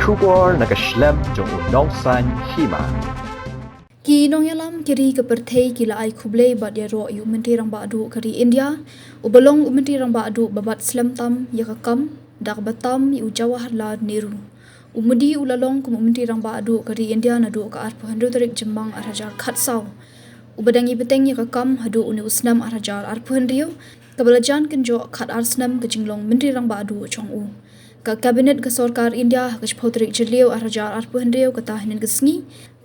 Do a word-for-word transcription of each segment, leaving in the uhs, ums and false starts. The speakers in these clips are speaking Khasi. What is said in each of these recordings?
Khubor na ka shlem jong u nongsaiñ hima. Ki nongïalam ki ri ka pyrthei ki la ai khublei bad ïaroh ïa u Myntri Rangbah Duh ka ri India, uba long u Myntri Rangbah Duh ba bat slem tam ïa ka kam, da kaba tam ïa u Jawaharlal Nehru. U Modi u la long kum u Myntri Rangbah Duh ka ri India naduh ka arphew hynriew tarik Jymmang arhajar khatsaw. Uba dang ïa bteng ïa ka kam haduh une u snem arhajar arphew hynriew, kaba la jan kynjoh khatar snem ka jinglong Myntri Rangbah Duh jong u. Ka Cabinet ka Sorkar India ha ka shiphew tarik Jylliew arhajar arphew hynriew, kata hynnin ka sngi,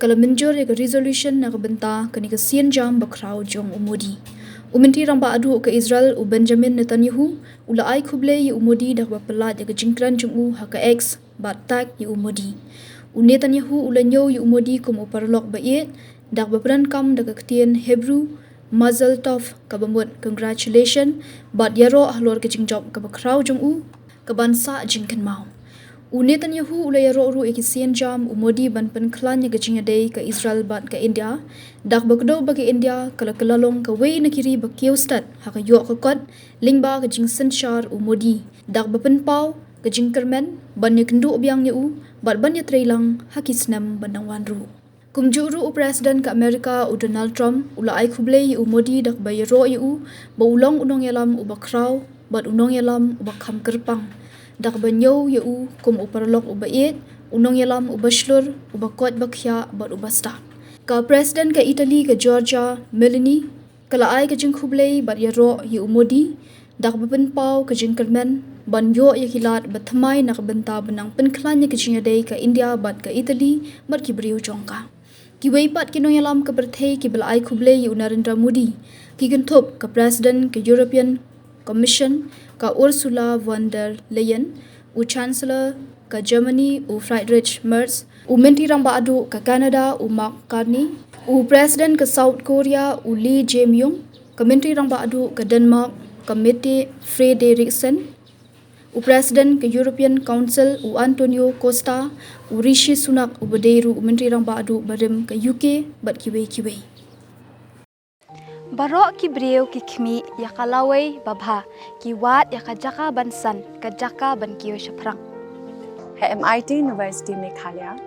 ka la mynjur ïa ka resolution na ka bynta kane ka sienjam bakhraw jong u Modi. U Myntri Rangbah Duh ka Israel u Benjamin Netanyahu u la ai khublei ïa u Modi da kaba pyllait ïa ka jingkren jong u ha ka X bad tag ïa u Modi. U Netanyahu u la ñiew ïa u Modi kum u paralok ba ïeit da kaba pyndonkam da ka ktien Hebrew Mazel Tov, kaba mut congratulation, bad ïaroh halor ka jingjop kaba khraw jong u kaban sah jingkynmaw. U Netanyahu u la ïaroh ruh ïa ki sienjam u Modi ban pynkhlaiñ ïa ka jingïadei ka Israel bad ka India, da kaba kdew ba ka India ka la kylla long kawei na ki ri ba kiew stet ha ka ïoh ka kot lyngba ka jingsynshar u Modi, da kaba pynpaw ka jingkyrmen ban ïakynduh biang ïa u bad ban ïatreilang ha ki snem ban dang wan ruh. Kumjuh ruh u President ka Amerika u Donald Trump u la ai khublei ïa u Modi da kaba ïaroh ïa u ba u long u nongïalam uba khraw bad u nongïalam uba kham kyrpang, da kaba ñiew ïa u kum u paralok uba ïeit, u nongïalam uba shlur, uba koit ba khiah bad uba stad. Ka President ka Italy ka Giorgia Meloni ka la ai ka jingkhublei bad ïaroh ïa u Modi da kaba pynpaw ka jingkyrmen ban ïoh ïa ki lad ba thymmai na ka bynta ban nang pynkhlaiñ ïa ka jingïadei ka India bad ka Italy bad ki briew jong ka. Kiwei pat ki nongïalam ka pyrthei kiba la ai khublei ïa u Narendra Modi ki kynthup ka President ka European Commission ka Ursula von der Leyen, u Chancellor ka Germany u Friedrich Merz, u Myntri Rangbah Duh ka Canada u Mark Carney, u President ka South Korea u Lee Jae-myung, ka Myntri Rangbah Duh ka Denmark ka Mette Frederiksen, u President ka European Council u Antonio Costa, u Rishi Sunak uba dei ruh u Myntri Rangbah Duh barim ka U K bad kiwei kiwei. Baroh ki briew ki khmih ïa ka lawei babha, ki wad ïa ka jaka ban san, ka jaka ban kiew shaphrang. Ha M I T University Meghalaya,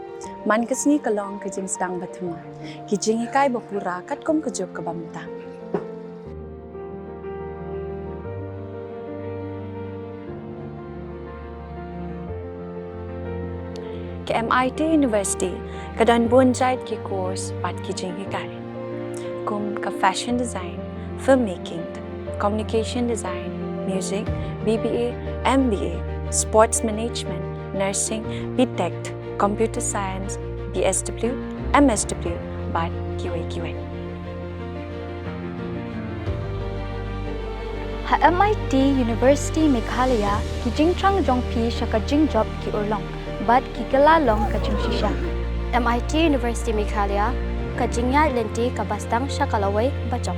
man ka sngi ka long ka jingsdang ba thymmai, ki jinghikai ba pura katkum ka juk kaba mynta. Ka M I T University ka don bun jait ki course bad ki jinghikai, kum ka fashion design, filmmaking, communication design, music, B B A, M B A, sports management, nursing, B Tech, computer science, B S W, M S W, bad kiwei kiwei. Ha M I T University Meghalaya, ki jingthrang jong phi sha ka jingjop ki urlong bad ki kylla long ka jingshisha. M I T University Meghalaya, ka jingïaid lynti kaba sdang sha ka lawei bajop.